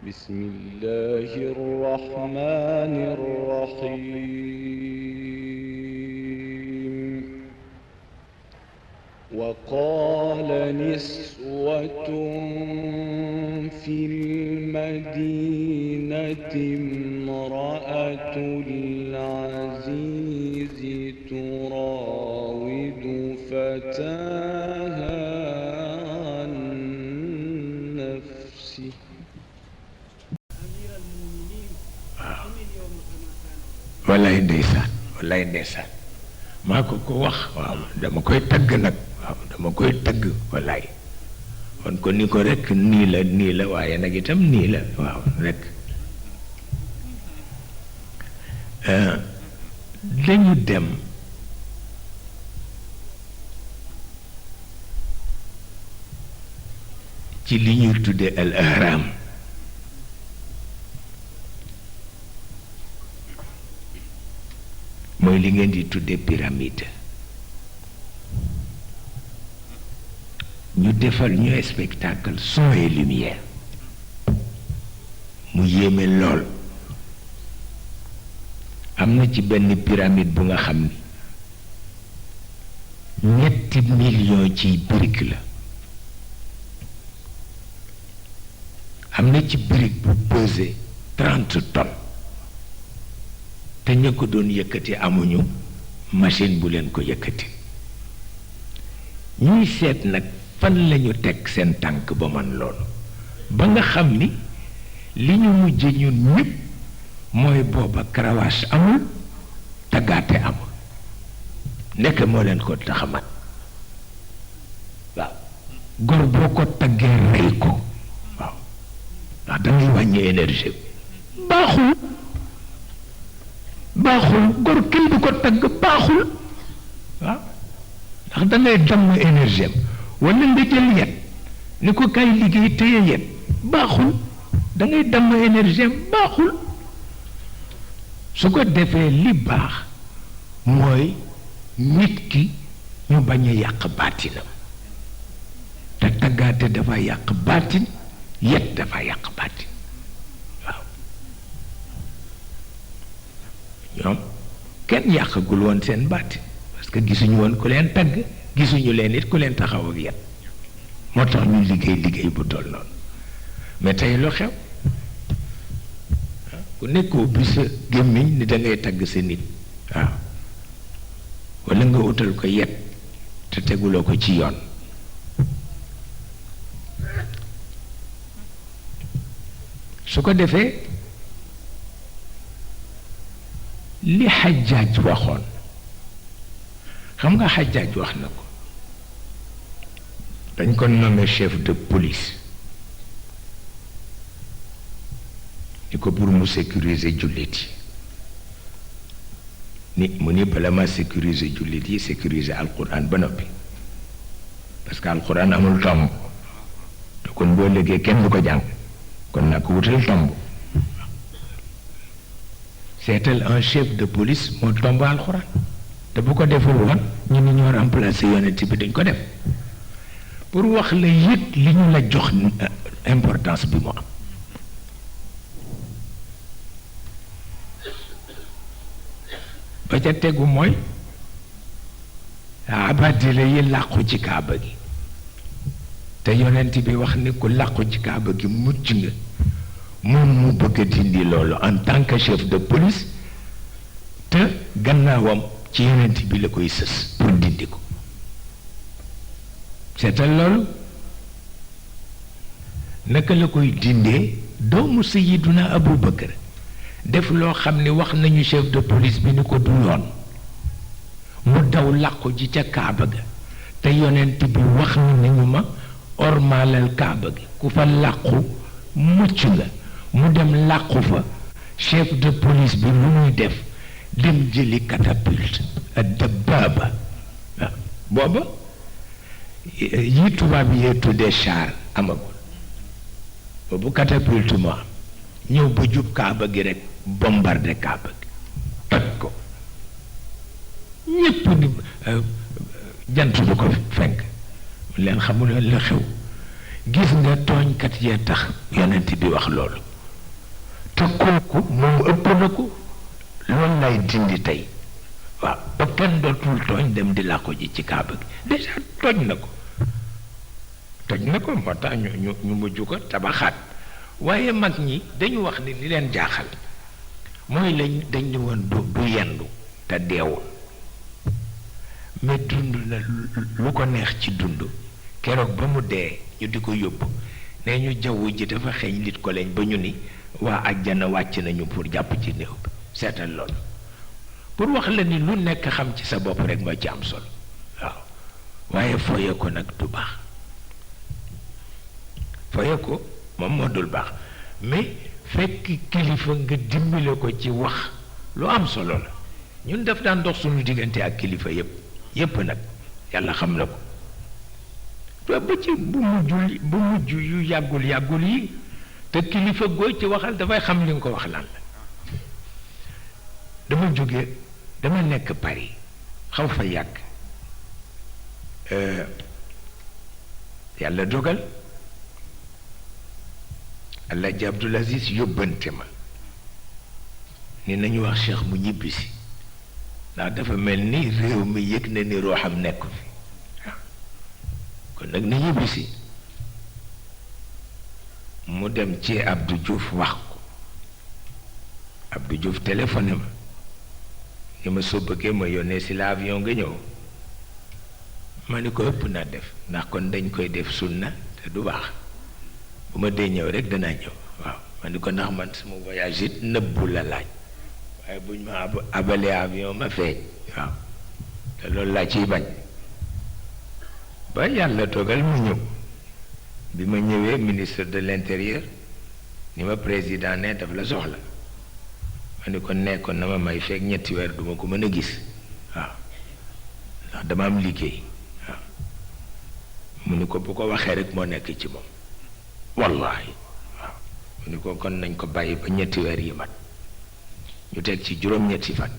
بسم الله الرحمن الرحيم وقال نسوة في المدينة امرأة العزيز تراود فتاها عن نفسه wallaay ndeysaan maa ko wax waaw dama koy tagg nag waaw dama koy tagg wallaay kon ko ni ko rek nii la waaye nag itam nii la waaw rek dañu dem ci li ñuy tudde al ahram mooy li ngeen di tudde pyramide ñu defal ñu spectacle son et lumière mu yéeme lool am na ci benn pyramide bu nga xam ni 7 millions ci brique la am na ci brique bu pesé 30 tonnes te ña ko doon yëkkati amuñu machine bu leen ko yëkkati ñuy seet nag fan lañu teg seen tànk ba man loolu ba nga xam ni li ñu mujj ñun ñëpp mooy booba karawaas amul taggaate amul nekk moo leen ko taxamat waaw góor boo ko taggee rey ko waaw ndax dangay wàññi énergie baaxul góor kenn du ko tagg baaxul waaw ndax dangay damm énergie am wala nga jël yet ni ko kay liggéey téye yet baaxul dangay damm énergie am baaxul su ko defee li baax mooy nit ki ñu bañ a yàq baatinam te taggaate dafa yàq baatin yet dafa yàq baatin ñoom kenn yàqagul woon seen baatin parce que gisuñu woon ku leen tagg gisuñu leen it ku leen taxaw ak yet moo tax ñu liggéey bu toll noonu mais tey lu xew ku nekkoo bi sa gémmiñ ni dangay tagg sa nit waaw walla nga utal ko yet te teguloo ko ci yoon su ko defee li Xajjaaj waxoon xam nga Xajjaaj wax na ko dañ ko nommé chef de police ni ko pour mu sécuriser jullit yi mu ni bala ma sécuriser jullit yi sécuriser alquran ba noppi parce que alquran amul tomb te kon boo léegi kenn du ko jàng kon naa ko wutal tomb seetal un chef de police moo tomb alxuraan te bu ko deful woon ñu ni ñoo remplacé yonent bi dañ ko def pour wax la yëg li ñu la jox importance bi mu am ba ca tegu mooy abadila yi làqu ci kaaba gi te yonent bi wax ni ku làqu ci kaaba gi mucc nga moom mu bëgg a dindi loolu en tant que chef de police te gannaawam ci yonent bi la koy sës pour dindi ko seetal loolu naka la koy dindee doomu Sayyiduna Abu Bakar def loo xam ne wax nañu chef de police bi ni ko du yoon mu daw làqu ji ca kaaba ga te yonent bi wax nañu ma ormaalal kaaba gi ku fa làqu mucc nga mu dem làqu fa chef de police bi lu muy def dem jëli catapulte ak dabbaaba waaw booba yi tubaab yee tuddee char amagul boobu catapulte moo am ñëw ba jub kaaba gi rek bombardé kaaba gi toj ko ñépp ni jant bu ko fenk leen xamul la xew gis nga tooñkat yee tax yonent bi wax loolu te kooku moom ëpp na ko. loolu lay dindi tey waaw ba kenn dootul tooñ dem di làqu ji ci kaaba gi déjà toj na ko moo tax ñu mujj ko tabaxaat waaye mag ñi dañu wax ni li leen jaaxal mooy dañ ni woon du yendu te deewul mais dund na lu ko neex ci dund keroog ba mu dee ñu di ko yóbbu nee ñu jaww ji dafa xeeñ lit ko lañ ba ñu ni waa àjjana wàcc nañu pour jàpp ci néew bi seetal loolu pour wax la ni lu nekk xam ci sa bopp rek moo ci am solo waaw waaye foye ko nag du baax foye ko moom moo dul baax mais fekk kilifa nga dimbale ko ci wax lu am solo la ñun daf daan dox suñu diggante ak kilifa yépp nag yàlla xam na ko te ba ci bu mujj yu yàggul yi te kilifa gooy ci waxal dafay xam li nga ko wax lan la dama nekk Paris xaw fa yàgg yàlla dogal Alaaji Abdul Aziz yóbbante ma ni nañu wax Cheikh mu ñibbisi ndax dafa mel ni réew mi yëg na ni rooxam nekk fi waaw kon nag na ñibbisi mu dem ci Abdou Diouf wax ko Abdou Diouf téléphoné ma ni ma soo bëggee ma yónnee si la avion nga ñëw ma ni ko ëpp naa def ndax kon dañ koy def sunna te du baax bu ma dee ñëw rek danaa ñëw waaw ma ni ko ndax man sama voyage it nëbbu la laaj waaye buñ ma abalee avion ma feeñ waaw te loolu laa ciy bañ ba yàlla dogal mu ñëw bi ma ñëwee ministre de l'intérieur ni ma président ne daf la soxla ma ni ko nekkoon na ma may fekk ñetti weer duma ko mën a gis waaw ndax dama am liggéey waaw mu ni ko bu ko waxee rek moo nekk ci moom wallahi waaw mu ni ko kon nañ ko bàyyi ba ñetti weer yi mat ñu teg ci juróom-ñetti fan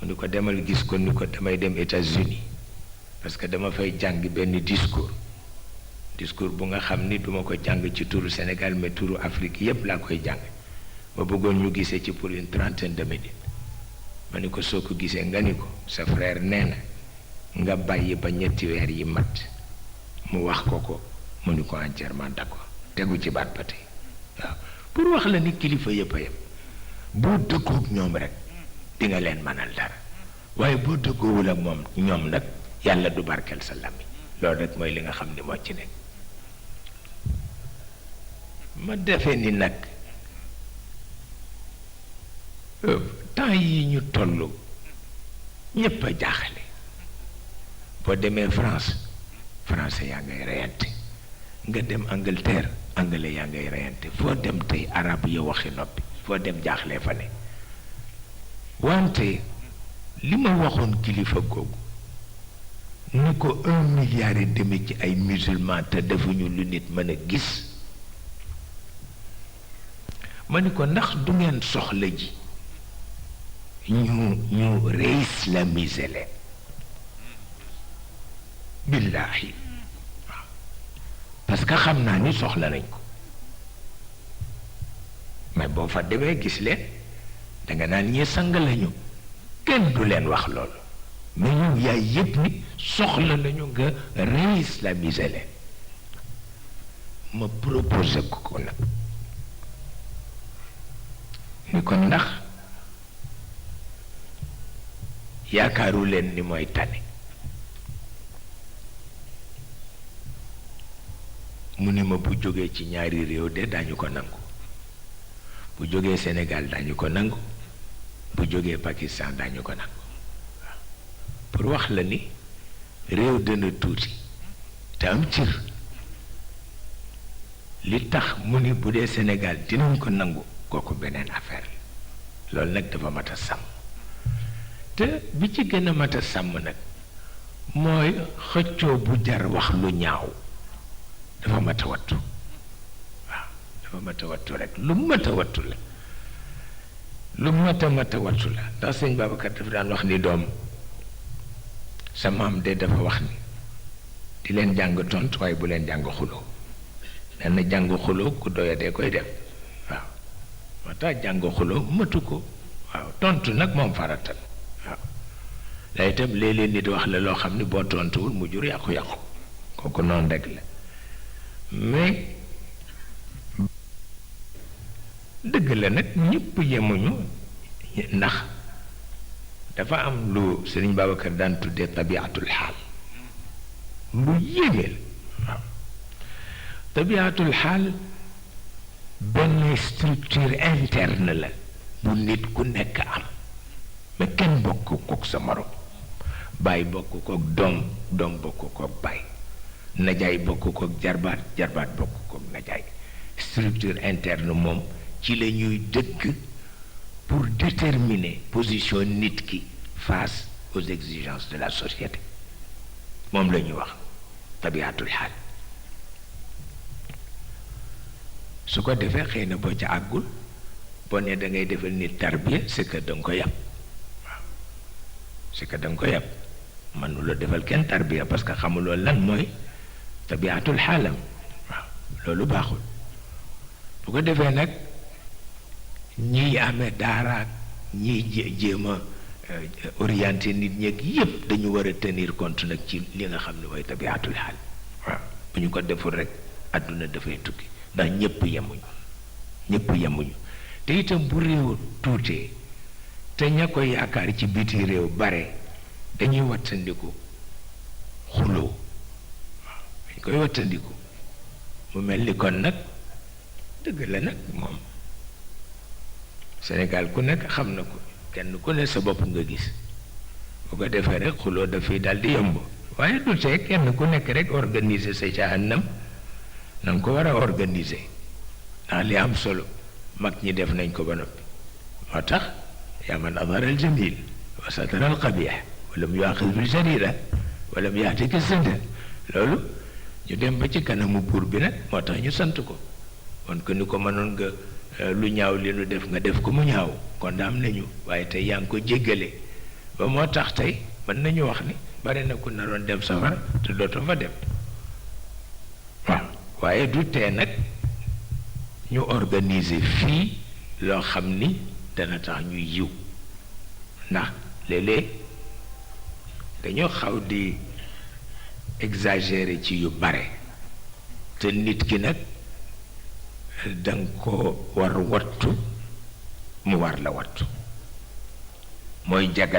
mu ni ko demal gis ko ni ko damay dem États-Unis parce que dama fay jàng benn discours bu nga xam ni duma ko jàng ci turu Sénégal mais turu Afrique yépp laa koy jàng ma bëggoon ñu gisee ci pour une trentaine de minutes ma ni ko soo ko gisee nga ni ko sa frère nee na nga bàyyi ba ñetti weer yi mat mu wax ko mu ni ko entièrement d'accord tegu ci baat ba tey waaw pour wax la ni kilifa yépp a yem boo dëkkook ñoom rek di nga leen mënal dara waaye boo dëkkoowul ak moom ñoom nag yàlla du barkeel sa làmmiñ loolu rek mooy li nga xam ni moo ci nekk ma defee ni nag temps yi ñu toll ñépp a jaaxle boo demee France français yaa ngay reyante nga dem Angleterre anglais yaa ngay reyante foo dem tey arab ya waxi noppi foo dem jaaxle fa ne wante li ma waxoon kilifa googu ni ko 1,5 milliard ci ay musulman te defuñu lu nit mën a gis ma ni ko ndax du ngeen soxla ji ñu réislamiser leen billaahi waaw parce que xam naa ni soxla nañ ko mais boo fa demee gis leen danga naan ñi sang lañu kenn du leen wax loolu mais ñu yaay yëpp ni soxla nañu nga réislamiser leen ma proposé ko nag ni ko ndax yaakaaru leen ni mooy tane mu ni ma bu jógee ci ñaari réew de dañu ko nangu bu jógee Sénégal dañu ko nangu bu jógee Pakistan dañu ko nangu waaw pour wax la ni réew dana tuuti te am cër li tax mu ni bu dee Sénégal dinañ ko nangu kooku beneen affaire la loolu nag dafa mat a sàmm te bi ci gën a mat a sàmm nag mooy xëccoo bu jar wax lu ñaaw dafa mat a wattu waaw dafa mat a wattu rek lu mat a wattu la lu mat a wattu la ndax sëñ Babacar dafa daan wax ni doom sa maam de dafa wax ni di leen jàng tontu waaye bu leen jàng xuloo nee na jàng xuloo ku doya dee koy def waaw moo tax jàng xuloo matu ko waaw tontu nag moom faratal waaw day itam léeg-léeg nit wax la loo xam ni boo tontuwul mu jur yàqu-yàqu kooku noonu rek la mais dëgg la nag ñëpp yemuñu ndax dafa am lu Sëriñ Babacar daan tuddee tabiatul xaal lu yéeme la waaw tabiatul xaal benn structure interne la bu nit ku nekk am mais kenn bokk kook sa morom baay bokk kook doom bokk kook baay najaay bokk kook jarbaat bokk kook najaay structure interne moom ci la ñuy dëkk pour déterminer position nit ki face aux exigences de la société moom la ñuy wax tabiatul xaal su ko defee xëy na boo ca àggul boo ne da ngay defal nit tarbiya c'est que da nga ko yàpp waaw c'est que da nga ko yàpp mënuloo defal kenn tarbiya parce que xamuloo lan mooy tabiatul xaalam waaw loolu baaxul bu ko defee nag ñiy amee daaraak ñiy jéem a orienté nit ñeeg yépp dañu war a tenir compte nag ci li nga xam ne mooy tabiatul xaal waaw bu ñu ko deful rek àdduna dafay tukki ndax ñëpp yemuñu te itam bu réew tuutee te ña ko yaakaar ci biti réew bare dañuy wattandiku xuloo waaw dañ koy wattandiku mu mel ni kon nag dëgg la nag moom Sénégal ku nekk xam na ko kenn ku ne sa bopp nga gis bu ko defee rek xuloo dafay daal di yomb waaye du tee kenn ku nekk rek organiser sa jahannam na nga ko war a organiser ndax li am solo mag ñi def nañ ko ba noppi moo tax yaa man adara al jamil wa satara al qabih walam yuaxid bil jarira walam yaatika sënda loolu ñu dem ba ci kanamu buur bi nag moo tax ñu sant ko kon ko ni ko mënoon nga lu ñaaw li nu def nga def ko mu ñaaw kon daam nañu waaye tey yaa ngi ko jéggale ba moo tax tey mën nañu wax ni bari na ku naroon dem safara te dootoo fa dem waaw waaye du tee nag ñu organiser fii loo xam ni dana tax ñuy yiw ndax léeg-léeg dañoo xaw di exagérer ci yu bare te nit ki nag danga ko war wattu mu war la wattu mooy jagal